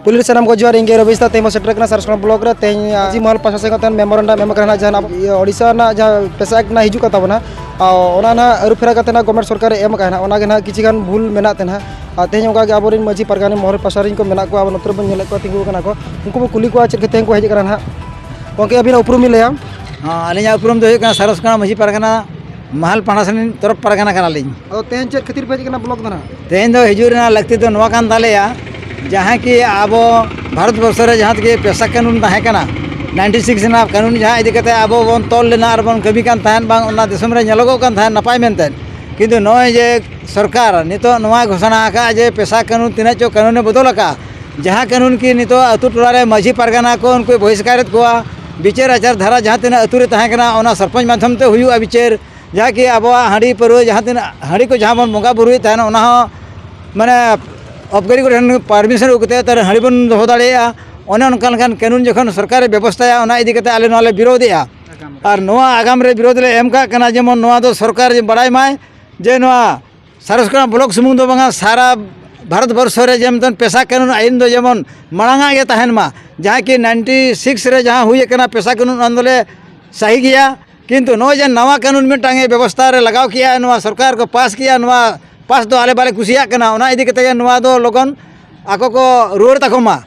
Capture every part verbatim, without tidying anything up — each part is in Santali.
ᱯᱩᱭᱞᱩ ᱨᱮ ᱥᱟᱱᱟᱢ ᱠᱚ ᱡᱚᱦᱟᱨ, ᱤᱧ ᱜᱮ ᱨᱚᱵᱤᱥ ᱫᱟ᱾ ᱛᱮᱦᱮᱧ ᱵᱚᱱ ᱥᱮᱴᱮᱨ ᱠᱟᱱᱟ ᱥᱟᱨᱥᱚᱱᱟ ᱵᱞᱚᱠ ᱨᱮ᱾ ᱛᱮᱦᱮᱧ ᱢᱟᱹᱡᱷᱤ ᱢᱚᱦᱚᱞ ᱯᱟᱥᱟ ᱥᱮᱫ ᱠᱷᱚᱱ ᱢᱮᱢᱳᱨᱮᱱᱰᱟᱢ ᱮᱢ ᱟᱠᱟᱱᱟ ᱱᱟᱦᱟᱜ, ᱡᱟᱦᱟᱸ ᱱᱟᱜ ᱤᱭᱟᱹ ᱳᱰᱤᱥᱟ ᱨᱮᱱᱟᱜ ᱡᱟᱦᱟᱸ ᱯᱮᱥᱟ ᱮᱠᱴ ᱱᱟᱜ ᱦᱤᱡᱩᱜ ᱠᱟᱱ ᱛᱟᱵᱚᱱᱟ, ᱟᱨ ᱚᱱᱟ ᱱᱟᱦᱟᱜ ᱟᱹᱨᱩ ᱯᱷᱮᱨᱟᱣ ᱠᱟᱛᱮ ᱱᱟᱜ ᱜᱚᱵᱷᱢᱮᱱᱴ ᱥᱚᱨᱠᱟᱨᱮ ᱮᱢ ᱟᱠᱟᱫ ᱱᱟᱦᱟᱜ, ᱚᱱᱟ ᱜᱮ ᱱᱟᱦᱟᱜ ᱠᱤᱪᱷᱤ ᱜᱟᱱ ᱵᱷᱩᱞ ᱢᱮᱱᱟᱜ ᱛᱮ ᱱᱟᱦᱟᱜ᱾ ᱟᱨ ᱛᱮᱦᱮᱧ ᱚᱱᱠᱟ ᱜᱮ ᱟᱵᱚᱨᱮᱱ ᱢᱟᱹᱡᱷᱤ ᱯᱟᱨᱜᱟᱱᱟ ᱢᱚᱦᱚᱞ ᱯᱟᱥᱟ ᱨᱮᱱ ᱠᱚ ᱢᱮᱱᱟᱜ ᱠᱚᱣᱟ, ᱟᱵᱚ ᱱᱚᱛᱮ ᱨᱮᱵᱚᱱ ᱧᱮᱞᱮᱫ ᱠᱚᱣᱟ ᱛᱤᱸᱜᱩ ᱟᱠᱟᱱᱟ ᱠᱚ, ᱩᱱᱠᱩ ᱵᱚ ᱠᱩᱞᱤ ᱠᱚᱣᱟ ᱪᱮᱫ ᱠᱷᱟᱹᱛᱤᱨ ᱛᱮᱦᱮᱧ ᱠᱚ ᱦᱮᱡ ᱟᱠᱟᱱᱟ ᱱᱟᱦᱟᱜ᱾ ᱜᱚᱢᱠᱮ, ᱟᱹᱵᱤᱱᱟᱜ ᱩᱯᱨᱩᱢ ᱵᱤᱱ ᱞᱟᱹᱭᱟ? ᱦᱚᱸ, ᱟᱹᱞᱤᱧᱟᱜ ᱩᱯᱨᱩᱢ ᱫᱚ ᱦᱩᱭᱩᱜ ᱠᱟᱱᱟ ᱥᱟᱨᱚᱥᱠᱟᱱᱟ ᱢᱟᱹᱡᱷᱤ ᱯᱟᱨᱜᱟᱱᱟ ᱢᱟᱦᱟᱞ ᱯᱟᱦᱴᱟ ᱥᱮᱱ ᱛᱚᱨᱚᱯ ᱯᱟᱨᱜᱟᱱᱟ ᱠᱟᱱᱟᱞᱤᱧ᱾ ᱟᱫᱚ ᱛᱮᱦᱮᱧ ᱪᱮᱫ ᱠᱷᱟᱹᱛᱤᱨ ᱯᱮ ᱦᱮᱡ ᱟᱠᱟᱱᱟ ᱵᱞᱚᱠ ᱫᱚ ᱱᱟᱦᱟᱜ? ᱛᱮᱦᱮᱧ ᱫᱚ ᱦᱤᱡᱩᱜ ᱨᱮᱱᱟᱜ ᱞᱟᱹᱠᱛᱤ ᱫᱚ ᱱᱚᱣᱟ ᱠᱟᱱ ᱛᱟᱞᱮᱭᱟ, ᱡᱟᱦᱟᱸ ᱠᱤ ᱟᱵᱚ ᱵᱷᱟᱨᱚᱛ ᱵᱚᱨᱥᱚ ᱨᱮ ᱡᱟᱦᱟᱸ ᱛᱮᱜᱮ ᱯᱮᱥᱟ ᱠᱟᱹᱱᱩᱱ ᱛᱟᱦᱮᱸ ᱠᱟᱱᱟ, ᱱᱟᱭᱤᱱᱴᱤ ᱥᱤᱠᱥ ᱨᱮᱱᱟᱜ ᱠᱟᱹᱱᱩᱱ, ᱡᱟᱦᱟᱸ ᱤᱫᱤ ᱠᱟᱛᱮ ᱟᱵᱚ ᱵᱚᱱ ᱛᱚᱞ ᱞᱮᱱᱟ ᱟᱨ ᱵᱚᱱ ᱠᱟᱹᱢᱤ ᱠᱟᱱ ᱛᱟᱦᱮᱸᱫ, ᱵᱟᱝ ᱚᱱᱟ ᱫᱤᱥᱚᱢ ᱨᱮ ᱧᱮᱞᱚᱜᱚᱜ ᱠᱟᱱ ᱛᱟᱦᱮᱸᱫ ᱱᱟᱯᱟᱭ ᱢᱮᱱᱛᱮ, ᱠᱤᱱᱛᱩ ᱱᱚᱜᱼᱚᱭ ᱡᱮ ᱥᱚᱨᱠᱟᱨ ᱱᱤᱛᱚᱜ ᱱᱚᱣᱟ ᱜᱷᱳᱥᱚᱱᱟ ᱟᱠᱟᱫᱼᱟ ᱡᱮ ᱯᱮᱥᱟ ᱠᱟᱹᱱᱩᱱ ᱛᱤᱱᱟᱹᱜ ᱪᱚ ᱠᱟᱹᱱᱩᱱᱮ ᱵᱚᱫᱚᱞ ᱟᱠᱟᱫᱼᱟ, ᱡᱟᱦᱟᱸ ᱠᱟᱹᱱᱩᱱ ᱠᱤ ᱱᱤᱛᱚᱜ ᱟᱹᱛᱩ ᱴᱚᱞᱟ ᱨᱮ ᱢᱟᱹᱡᱷᱤ ᱯᱟᱨᱜᱟᱱᱟ ᱠᱚ ᱩᱱᱠᱩᱭ ᱵᱚᱦᱤᱥᱠᱟᱨᱮᱫ ᱠᱚᱣᱟ, ᱵᱤᱪᱟᱹᱨ ᱟᱪᱟᱨ ᱫᱷᱟᱨᱟ ᱡᱟᱦᱟᱸ ᱛᱤᱱᱟᱹᱜ ᱟᱹᱛᱩ ᱨᱮ ᱛᱟᱦᱮᱸ ᱠᱟᱱᱟ, ᱚᱱᱟ ᱥᱚᱨᱯᱚᱧᱪ ᱢᱟᱫᱽᱫᱷᱚᱢ ᱛᱮ ᱦᱩᱭᱩᱜᱼᱟ ᱵᱤᱪᱟᱹᱨ᱾ ᱡᱟᱦᱟᱸ ᱠᱤ ᱟᱵᱚᱣᱟᱜ ᱦᱟᱺᱰᱤ ᱯᱟᱹᱨᱣᱟᱹ, ᱡᱟᱦᱟᱸ ᱛᱤᱱᱟᱹᱜ ᱦᱟᱺᱰᱤ ᱠᱚ ᱡᱟᱦᱟᱸ ᱵᱚᱱ ᱵᱚᱸᱜᱟ ᱵᱩᱨᱩᱭᱮᱫ ᱛᱟᱦᱮᱱ, ᱚᱱᱟ ᱦᱚᱸ ᱢᱟᱱᱮ ᱚᱵᱽᱠᱟᱨᱤ ᱠᱚᱴᱷᱮᱱ ᱯᱟᱨᱢᱤᱥᱚᱱ ᱟᱹᱜᱩ ᱠᱟᱛᱮ ᱛᱟᱦᱚᱞᱮ ᱦᱟᱺᱰᱤ ᱵᱚᱱ ᱫᱚᱦᱚ ᱫᱟᱲᱮᱭᱟᱜᱼᱟ᱾ ᱚᱱᱮ ᱚᱱᱠᱟ ᱞᱮᱠᱟᱱ ᱠᱟᱹᱱᱩᱱ ᱡᱚᱠᱷᱚᱱ ᱥᱚᱨᱠᱟᱨᱮ ᱵᱮᱵᱚᱥᱛᱷᱟᱭᱟ, ᱚᱱᱟ ᱤᱫᱤ ᱠᱟᱛᱮ ᱟᱞᱮ ᱱᱚᱣᱟ ᱞᱮ ᱵᱤᱨᱳᱫᱷᱮᱜᱼᱟ᱾ ᱟᱨ ᱱᱚᱣᱟ ᱟᱜᱟᱢ ᱨᱮ ᱵᱤᱨᱳᱫᱷ ᱞᱮ ᱮᱢ ᱠᱟᱜ ᱠᱟᱱᱟ, ᱡᱮᱢᱚᱱ ᱱᱚᱣᱟ ᱫᱚ ᱥᱚᱨᱠᱟᱨ ᱵᱟᱲᱟᱭ ᱢᱟᱭ ᱡᱮ ᱱᱚᱣᱟ ᱥᱟᱨᱚᱥᱠᱟᱱᱟ ᱵᱞᱚᱠ ᱥᱩᱢᱩᱝ ᱫᱚ ᱵᱟᱝᱟ, ᱥᱟᱨᱟ ᱵᱷᱟᱨᱚᱛ ᱵᱚᱨᱥᱚ ᱨᱮ ᱡᱮᱢᱚᱱ ᱯᱮᱥᱟ ᱠᱟᱹᱱᱩᱱ ᱟᱹᱭᱤᱱ ᱫᱚ ᱡᱮᱢᱚᱱ ᱢᱟᱲᱟᱝ ᱟᱜ ᱜᱮ ᱛᱟᱦᱮᱱ ᱢᱟ᱾ ᱡᱟᱦᱟᱸ ᱠᱤ ᱱᱟᱭᱤᱱᱴᱤ ᱥᱤᱠᱥ ᱨᱮ ᱡᱟᱦᱟᱸ ᱦᱩᱭ ᱟᱠᱟᱱᱟ ᱯᱮᱥᱟ ᱠᱟᱹᱱᱩᱱ, ᱚᱱᱟ ᱫᱚᱞᱮ ᱥᱟᱹᱦᱤ ᱜᱮᱭᱟ, ᱠᱤᱱᱛᱩ ᱱᱚᱜᱼᱚᱭ ᱡᱮ ᱱᱟᱣᱟ ᱠᱟᱹᱱᱩᱱ ᱢᱤᱫᱴᱟᱝ ᱮ ᱵᱮᱵᱚᱥᱛᱷᱟ ᱨᱮ ᱞᱟᱜᱟᱣ ᱠᱮᱜᱼᱟ, ᱱᱚᱣᱟ ᱥᱚᱨᱠᱟᱨ ᱠᱚ ᱯᱟᱥ ᱠᱮᱜᱼᱟ, ᱱᱚᱣᱟ ᱯᱟᱥ ᱫᱚ ᱟᱞᱮ ᱵᱟᱞᱮ ᱠᱩᱥᱤᱭᱟᱜ ᱠᱟᱱᱟ᱾ ᱚᱱᱟ ᱤᱫᱤ ᱠᱟᱛᱮ ᱜᱮ ᱱᱚᱣᱟ ᱫᱚ ᱞᱚᱜᱚᱱ ᱟᱠᱚ ᱠᱚ ᱨᱩᱣᱟᱹᱲ ᱛᱟᱠᱚ ᱢᱟ᱾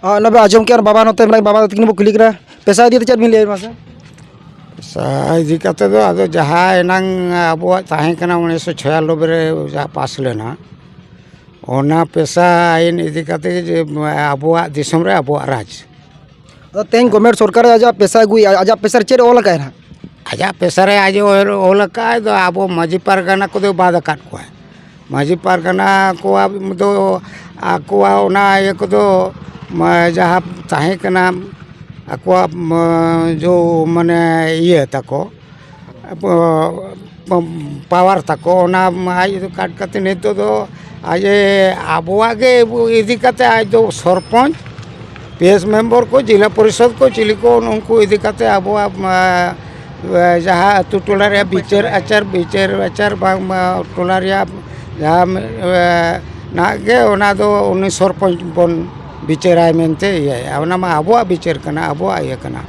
ᱟᱨ ᱚᱱᱟ ᱵᱚ ᱟᱸᱡᱚᱢ ᱠᱮᱜᱼᱟ, ᱵᱟᱵᱟ ᱱᱚᱛᱮ ᱢᱮᱱᱟᱜ, ᱵᱟᱵᱟ ᱛᱟᱹᱠᱤᱱ ᱵᱚ ᱠᱩᱞᱤ ᱠᱟᱱᱟ, ᱯᱮᱥᱟ ᱤᱫᱤ ᱠᱟᱛᱮ ᱪᱮᱫ ᱵᱤᱱ ᱞᱟᱹᱭᱟ ᱢᱟᱥᱮ? ᱯᱮᱥᱟ ᱤᱫᱤ ᱠᱟᱛᱮ ᱫᱚ ᱟᱫᱚ ᱡᱟᱦᱟᱸ ᱮᱱᱟᱝ ᱟᱵᱚᱣᱟᱜ ᱛᱟᱦᱮᱸ ᱠᱟᱱᱟ ᱩᱱᱤᱥᱥᱚ ᱪᱷᱚᱭᱟᱱᱚᱵᱵᱳᱭ ᱨᱮ ᱡᱟᱦᱟᱸ ᱯᱟᱥ ᱞᱮᱱᱟ, ᱚᱱᱟ ᱯᱮᱥᱟ ᱟᱹᱭᱤᱱ ᱤᱫᱤ ᱠᱟᱛᱮ ᱜᱮ ᱡᱮ ᱟᱵᱚᱣᱟᱜ ᱫᱤᱥᱚᱢ ᱨᱮ ᱟᱵᱚᱣᱟᱜ ᱨᱟᱡᱽ᱾ ᱟᱫᱚ ᱛᱮᱦᱮᱧ ᱜᱚᱵᱷᱢᱮᱱᱴ ᱥᱚᱨᱠᱟᱨ ᱟᱡᱟᱜ ᱯᱮᱥᱟ ᱟᱹᱜᱩᱭᱮᱫᱼᱟ, ᱟᱡᱟᱜ ᱯᱮᱥᱟ ᱨᱮ ᱪᱮᱫ ᱮ ᱚᱞ ᱟᱠᱟᱫᱼᱟ ᱱᱟᱦᱟᱜ? ᱟᱡᱟᱜ ᱯᱮᱥᱟ ᱨᱮ ᱟᱡ ᱚᱞ, ᱚᱞ ᱟᱠᱟᱫ ᱫᱚ ᱟᱵᱚ ᱢᱟᱹᱡᱷᱤ ᱯᱟᱨᱜᱟᱱᱟ ᱠᱚᱫᱚ ᱵᱟᱫ ᱟᱠᱟᱫ ᱠᱚᱣᱟ᱾ ᱢᱟᱹᱡᱷᱤ ᱯᱟᱨᱜᱟᱱᱟ ᱠᱚᱣᱟᱜ ᱫᱚ ᱟᱠᱚᱣᱟᱜ ᱚᱱᱟ ᱤᱭᱟᱹ ᱠᱚᱫᱚ ᱢᱟ-, ᱡᱟᱦᱟᱸ ᱛᱟᱦᱮᱸ ᱠᱟᱱᱟ ᱟᱠᱚᱣᱟᱜ ᱢᱟ-, ᱡᱚ ᱢᱟᱱᱮ ᱤᱭᱟᱹ ᱛᱟᱠᱚ, ᱯᱟᱣᱟᱨ ᱛᱟᱠᱚ, ᱚᱱᱟ ᱟᱡ ᱠᱟᱴ ᱠᱟᱛᱮ ᱱᱤᱛᱚᱜ ᱫᱚ ᱟᱡ ᱮ ᱟᱵᱚᱣᱟᱜ ᱜᱮ ᱤᱫᱤ ᱠᱟᱛᱮ ᱟᱡ ᱫᱚ ᱥᱚᱨᱯᱚᱧᱪ, ᱯᱤ ᱮᱥ ᱢᱮᱢᱵᱚᱨ ᱠᱚ, ᱡᱮᱞᱟ ᱯᱚᱨᱤᱥᱚᱫᱽ ᱠᱚ, ᱪᱤᱞᱤ ᱠᱚ, ᱩᱱᱠᱩ ᱤᱫᱤ ᱠᱟᱛᱮ ᱟᱵᱚᱣᱟᱜ, ᱮ, ᱡᱟᱦᱟᱸ ᱟᱹᱛᱩ ᱴᱚᱞᱟ ᱨᱮᱭᱟᱜ ᱵᱤᱪᱟᱹᱨ ᱟᱪᱟᱨ, ᱵᱤᱪᱟᱹᱨ ᱟᱪᱟᱨ ᱵᱟᱝ, ᱴᱚᱞᱟ ᱨᱮᱭᱟᱜ ᱡᱟᱦᱟᱸ, ᱮ, ᱱᱟᱜ ᱜᱮ ᱚᱱᱟ ᱫᱚ ᱩᱱᱤ ᱥᱚᱨᱯᱚᱧᱪ ᱵᱚᱱ ᱵᱤᱪᱟᱹᱨᱟᱭ ᱢᱮᱱᱛᱮ ᱤᱭᱟᱹᱭᱟ᱾ ᱚᱱᱟ ᱢᱟ ᱟᱵᱚᱣᱟᱜ ᱵᱤᱪᱟᱹᱨ ᱠᱟᱱᱟ, ᱟᱵᱚᱣᱟᱜ ᱤᱭᱟᱹ ᱠᱟᱱᱟ᱾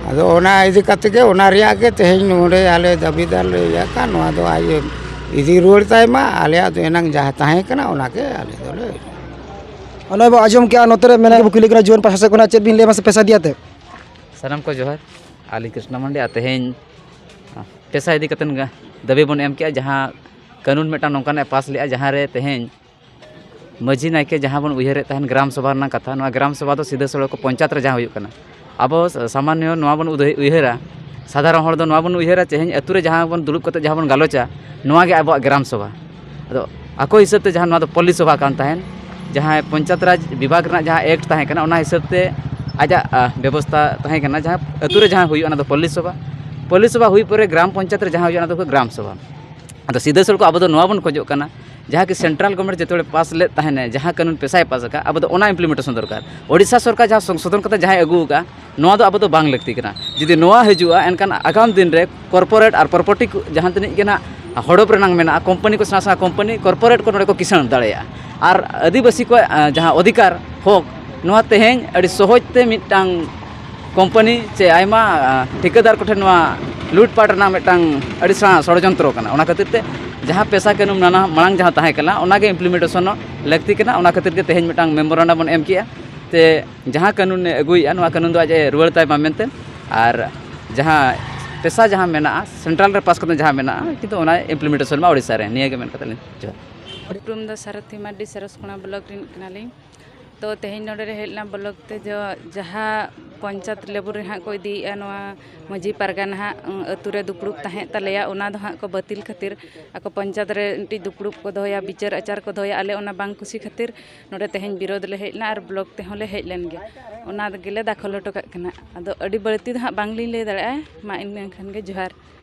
ᱟᱫᱚ ᱚᱱᱟ ᱤᱫᱤ ᱠᱟᱛᱮ ᱜᱮ, ᱚᱱᱟ ᱨᱮᱭᱟᱜ ᱜᱮ ᱛᱮᱦᱮᱧ ᱱᱚᱰᱮ ᱟᱞᱮ ᱫᱟᱹᱵᱤᱫᱟᱨ ᱞᱮ ᱤᱭᱟᱹ ᱠᱟᱱ, ᱱᱚᱣᱟ ᱫᱚ ᱟᱡ ᱤᱫᱤ ᱨᱩᱣᱟᱹᱲ ᱛᱟᱭ ᱢᱟ, ᱟᱞᱮᱭᱟᱜ ᱫᱚ ᱮᱱᱟᱝ ᱡᱟᱦᱟᱸ ᱛᱟᱦᱮᱸ ᱠᱟᱱᱟ ᱚᱱᱟ ᱜᱮ ᱟᱞᱮ ᱫᱚᱞᱮ᱾ ᱚᱱᱟ ᱵᱚ ᱟᱸᱡᱚᱢ ᱠᱮᱜᱼᱟ, ᱱᱚᱛᱮ ᱨᱮ ᱢᱮᱱᱟᱜ ᱵᱚ ᱠᱩᱞᱤ ᱠᱟᱱᱟ ᱡᱩᱣᱟᱹᱱ ᱯᱟᱦᱴᱟ ᱥᱮᱫ ᱠᱷᱚᱱᱟᱜ, ᱪᱮᱫ ᱵᱤᱱ ᱞᱟᱹᱭᱟ ᱢᱟᱥᱮ ᱯᱮᱥᱟ ᱫᱤᱭᱟᱛᱮ? ᱥᱟᱱᱟᱢ ᱠᱚ ᱡᱚᱦᱟᱨ, ᱟᱹᱞᱤᱧ ᱠᱨᱤᱥᱱᱟ ᱢᱟᱱᱰᱤ᱾ ᱟᱨ ᱛᱮᱦᱮᱧ ᱯᱮᱥᱟ ᱤᱫᱤ ᱠᱟᱛᱮ ᱫᱟᱹᱵᱤ ᱵᱚᱱ ᱮᱢ ᱠᱮᱜᱼᱟ, ᱡᱟᱦᱟᱸ ᱠᱟᱹᱱᱩᱱ ᱢᱤᱫᱴᱟᱝ ᱱᱚᱝᱠᱟᱱᱟᱜ ᱮ ᱯᱟᱥ ᱞᱮᱜᱼᱟ, ᱡᱟᱦᱟᱸ ᱨᱮ ᱛᱮᱦᱮᱧ ᱢᱟᱹᱡᱷᱤ ᱱᱟᱭᱠᱮ ᱡᱟᱦᱟᱸ ᱵᱚᱱ ᱩᱭᱦᱟᱹᱨᱮᱫ ᱛᱟᱦᱮᱱ ᱜᱨᱟᱢ ᱥᱚᱵᱷᱟ ᱨᱮᱱᱟᱜ ᱠᱟᱛᱷᱟ, ᱱᱚᱣᱟ ᱜᱨᱟᱢ ᱥᱚᱵᱷᱟ ᱫᱚ ᱥᱤᱫᱷᱟᱹ ᱥᱚᱲᱚᱠ ᱯᱚᱧᱪᱟᱭᱮᱛ ᱨᱮ ᱡᱟᱦᱟᱸ ᱦᱩᱭᱩᱜ ᱠᱟᱱᱟ᱾ ᱟᱵᱚ ᱥᱟᱢᱟᱱᱱᱚ ᱱᱚᱣᱟ ᱵᱚᱱ ᱩᱫᱟᱹᱭ-, ᱩᱭᱦᱟᱹᱨᱟ, ᱥᱟᱫᱷᱟᱨᱚᱱ ᱦᱚᱲ ᱫᱚ ᱱᱚᱣᱟ ᱵᱚᱱ ᱩᱭᱦᱟᱹᱨᱟ, ᱛᱮᱦᱮᱧ ᱟᱹᱛᱩ ᱨᱮ ᱡᱟᱦᱟᱸ ᱵᱚᱱ ᱫᱩᱲᱩᱵ ᱠᱟᱛᱮ ᱡᱟᱦᱟᱸ ᱵᱚᱱ ᱜᱟᱞᱚᱪᱟ, ᱱᱚᱣᱟ ᱜᱮ ᱟᱵᱚᱣᱟᱜ ᱜᱨᱟᱢ ᱥᱚᱵᱷᱟ᱾ ᱟᱫᱚ ᱟᱠᱚ ᱦᱤᱥᱟᱹᱵ ᱛᱮ ᱡᱟᱦᱟᱸ ᱱᱚᱣᱟ ᱫᱚ ᱯᱚᱞᱞᱤ ᱥᱚᱵᱷᱟ ᱠᱟᱱ ᱛᱟᱦᱮᱱ, ᱡᱟᱦᱟᱸ ᱯᱚᱧᱪᱟᱭᱮᱛ ᱨᱟᱡᱽ ᱵᱤᱵᱷᱟᱜᱽ ᱨᱮᱱᱟᱜ ᱡᱟᱦᱟᱸ ᱮᱠᱴ ᱛᱟᱦᱮᱸ ᱠᱟᱱᱟ, ᱚᱱᱟ ᱦᱤᱥᱟᱹᱵ ᱛᱮ ᱟᱡᱟᱜ, ᱟ, ᱵᱮᱵᱚᱥᱛᱷᱟ ᱛᱟᱦᱮᱸ ᱠᱟᱱᱟ, ᱡᱟᱦᱟᱸ ᱟᱹᱛᱩ ᱨᱮ ᱡᱟᱦᱟᱸ ᱦᱩᱭᱩᱜᱼᱟ, ᱚᱱᱟ ᱫᱚ ᱯᱚᱞᱞᱤ ᱥᱚᱵᱷᱟ᱾ ᱯᱚᱞᱞᱤ ᱥᱚᱵᱷᱟ ᱦᱩᱭ ᱯᱚᱨᱮ ᱜᱨᱟᱢ ᱯᱚᱧᱪᱟᱭᱮᱛ ᱨᱮ ᱡᱟᱦᱟᱸ ᱦᱩᱭᱩᱜᱼᱟ, ᱚᱱᱟ ᱫᱚ ᱜᱨᱟᱢ ᱥᱚᱵᱷᱟ᱾ ᱟᱫᱚ ᱥᱤᱫᱷᱟᱹ ᱥᱚᱲᱚᱠ ᱟᱵᱚ ᱫᱚ ᱱᱚᱣᱟ ᱵᱚᱱ ᱠᱷᱚᱡᱚᱜ ᱠᱟᱱᱟ, ᱡᱟᱦᱟᱸ ᱠᱤ ᱥᱮᱱᱴᱨᱟᱞ ᱜᱚᱵᱷᱚᱨᱱᱢᱮᱱᱴ ᱡᱮᱛᱮ ᱦᱚᱲᱮ ᱯᱟᱥ ᱞᱮᱫ ᱛᱟᱦᱮᱱᱟ, ᱡᱟᱦᱟᱸ ᱠᱟᱹᱱᱩᱱ ᱯᱮᱥᱟᱭ ᱯᱟᱥ ᱟᱠᱟᱫ, ᱟᱵᱚ ᱫᱚ ᱚᱱᱟ ᱤᱢᱯᱞᱤᱢᱮᱱᱴᱮᱥᱚᱱ ᱫᱚᱨᱠᱟᱨ᱾ ᱳᱰᱤᱥᱟ ᱥᱚᱨᱠᱟᱨ ᱡᱟᱦᱟᱸ ᱥᱚᱝᱥᱳᱫᱷᱚᱱ ᱠᱟᱛᱮ ᱡᱟᱦᱟᱸᱭ ᱟᱹᱜᱩ ᱟᱠᱟᱫ, ᱱᱚᱣᱟ ᱫᱚ ᱟᱵᱚ ᱫᱚ ᱵᱟᱝ ᱞᱟᱹᱠᱛᱤ ᱠᱟᱱᱟ᱾ ᱡᱩᱫᱤ ᱱᱚᱣᱟ ᱦᱤᱡᱩᱜᱼᱟ, ᱮᱱᱠᱷᱟᱱ ᱟᱜᱟᱢ ᱫᱤᱱ ᱨᱮ ᱠᱚᱨᱯᱳᱨᱮᱴ ᱟᱨ ᱯᱨᱚᱯᱟᱨᱴᱤ ᱠᱚ ᱡᱟᱦᱟᱸ ᱛᱤᱱᱟᱹᱜ ᱜᱮ ᱱᱟᱜ ᱦᱚᱲᱚᱯ ᱨᱮᱱᱟᱜ ᱢᱮᱱᱟᱜᱼᱟ, ᱠᱳᱢᱯᱟᱱᱤ ᱠᱚ ᱥᱮᱬᱟ ᱥᱮᱬᱟ ᱠᱳᱢᱯᱟᱱᱤ, ᱠᱚᱨᱯᱳᱨᱮᱴ ᱠᱚ ᱱᱚᱰᱮ ᱠᱚ ᱠᱤᱥᱟᱹᱬ ᱫᱟᱲᱮᱭᱟᱜᱼᱟ᱾ ᱟᱨ ᱟᱹᱫᱤᱵᱟᱹᱥᱤ ᱠᱚᱣᱟᱜ, ᱟ, ᱡᱟᱦᱟᱸ ᱚᱫᱷᱤᱠᱟᱨ, ᱦᱚᱠ, ᱱᱚᱣᱟ ᱛᱮᱦᱮᱧ ᱟᱹᱰᱤ ᱥᱚᱦᱚᱡᱽ ᱛᱮ ᱢᱤᱫᱴᱟᱝ ᱠᱳᱢᱯᱟᱱᱤ ᱪᱮ ᱟᱭᱢᱟ, ᱟ, ᱴᱷᱤᱠᱟᱹᱫᱟᱨ ᱠᱚᱴᱷᱮᱱ ᱱᱚᱣᱟ ᱞᱩᱴᱯᱟᱴ ᱨᱮᱱᱟᱜ ᱢᱤᱫᱴᱟᱝ ᱟᱹᱰᱤ ᱥᱮᱬᱟ ᱥᱚᱲᱚᱡᱚᱱᱛᱨᱚ ᱠᱟᱱᱟ᱾ ᱚᱱᱟ ᱠᱷᱟᱹᱛᱤᱨ ᱛᱮ ᱡᱟᱦᱟᱸ ᱯᱮᱥᱟ ᱠᱟᱹᱱᱩᱱ ᱱᱟᱱᱟ ᱢᱟᱲᱟᱝ ᱡᱟᱦᱟᱸ ᱛᱟᱦᱮᱸ ᱠᱟᱱᱟ, ᱚᱱᱟ ᱜᱮ ᱤᱢᱯᱞᱤᱢᱮᱱᱴᱮᱥᱚᱱ ᱞᱟᱹᱠᱛᱤ ᱠᱟᱱᱟ᱾ ᱚᱱᱟ ᱠᱷᱟᱹᱛᱤᱨ ᱜᱮ ᱛᱮᱦᱮᱧ ᱢᱤᱫᱴᱟᱝ ᱢᱮᱢᱳᱨᱟᱱᱰᱟᱢ ᱵᱚᱱ ᱮᱢ ᱠᱮᱜᱼᱟ᱾ ᱛᱮ ᱡᱟᱦᱟᱸ ᱠᱟᱹᱱᱩᱱᱮ ᱟᱹᱜᱩᱭᱮᱫᱼᱟ, ᱱᱚᱣᱟ ᱠᱟᱹᱱᱩᱱ ᱫᱚ ᱟᱡ ᱮ ᱨᱩᱣᱟᱹᱲ ᱛᱟᱭ ᱢᱟ ᱢᱮᱱᱛᱮ, ᱟᱨ ᱡᱟᱦᱟᱸ ᱯᱮᱥᱟ ᱡᱟᱦᱟᱸ ᱢᱮᱱᱟᱜᱼᱟ, ᱥᱮᱱᱴᱨᱟᱞ ᱨᱮ ᱯᱟᱥ ᱠᱟᱛᱮ ᱡᱟᱦᱟᱸ ᱢᱮᱱᱟᱜᱼᱟ, ᱠᱤᱱᱛᱩ ᱚᱱᱟ ᱤᱢᱯᱞᱤᱢᱮᱱᱴᱮᱥᱚᱱ ᱢᱟ ᱳᱰᱤᱥᱟ ᱨᱮ᱾ ᱱᱤᱭᱟᱹ ᱜᱮ ᱢᱮᱱ ᱠᱟᱛᱮ ᱞᱤᱧ ᱡᱚᱦᱟᱨ᱾ ᱩᱯᱨᱩᱢ ᱫᱚ ᱥᱟᱨᱚᱛᱷᱤ ᱢᱟᱨᱰᱤ, ᱥᱟᱨᱚᱥᱠᱳᱱᱟ ᱵᱞᱚᱠ ᱨᱤᱱᱤᱡ ᱠᱟᱱᱟᱞᱤᱧ᱾ ᱛᱚ, ᱛᱮᱦᱮᱧ ᱱᱚᱰᱮ ᱨᱮ ᱦᱮᱡ ᱞᱮᱱᱟ ᱵᱞᱚᱠ ᱛᱮ, ᱡᱚ-, ᱡᱟᱦᱟᱸ ᱯᱚᱧᱪᱟᱭᱮᱛ ᱞᱮᱵᱮᱞ ᱨᱮ ᱦᱟᱸᱜ ᱠᱚ ᱤᱫᱤᱭᱮᱫᱼᱟ ᱱᱚᱣᱟ ᱢᱟᱹᱡᱷᱤ ᱯᱟᱨᱜᱟᱱᱟ ᱦᱟᱸᱜ, ᱩᱸ, ᱟᱹᱛᱩ ᱨᱮ ᱫᱩᱯᱲᱩᱵ ᱛᱟᱦᱮᱸᱫ ᱛᱟᱞᱮᱭᱟ, ᱚᱱᱟ ᱫᱚ ᱦᱟᱸᱜ ᱠᱚ ᱵᱟᱹᱛᱤᱞ ᱠᱷᱟᱹᱛᱤᱨ, ᱟᱠᱚ ᱯᱚᱧᱪᱟᱭᱮᱛ ᱨᱮ ᱢᱤᱫᱴᱤᱡ ᱫᱩᱯᱲᱩᱵ ᱠᱚ ᱫᱚᱦᱚᱭᱟ, ᱵᱤᱪᱟᱹᱨ ᱟᱪᱟᱨ ᱠᱚ ᱫᱚᱦᱚᱭᱟ, ᱟᱞᱮ ᱚᱱᱟ ᱵᱟᱝ ᱠᱩᱥᱤ ᱠᱷᱟᱹᱛᱤᱨ ᱱᱚᱰᱮ ᱛᱮᱦᱮᱧ ᱵᱤᱨᱳᱫᱷ ᱞᱮ ᱦᱮᱡ ᱞᱮᱱᱟ ᱟᱨ ᱵᱞᱚᱠ ᱛᱮᱦᱚᱸ ᱞᱮ ᱦᱮᱡ ᱞᱮᱱ ᱜᱮᱭᱟ᱾ ᱚᱱᱟ ᱜᱮᱞᱮ ᱫᱟᱠᱷᱚᱞ ᱦᱚᱴᱚ ᱠᱟᱜ ᱠᱟᱱᱟ᱾ ᱟᱫᱚ ᱟᱹᱰᱤ ᱵᱟᱹᱲᱛᱤ ᱫᱚ ᱦᱟᱸᱜ ᱵᱟᱝᱞᱤᱧ ᱞᱟᱹᱭ ᱫᱟᱲᱮᱭᱟᱜᱼᱟ᱾ ᱢᱟ ᱤᱱᱟᱹ ᱠᱷᱟᱱ ᱜᱮ, ᱡᱚᱦᱟᱨ᱾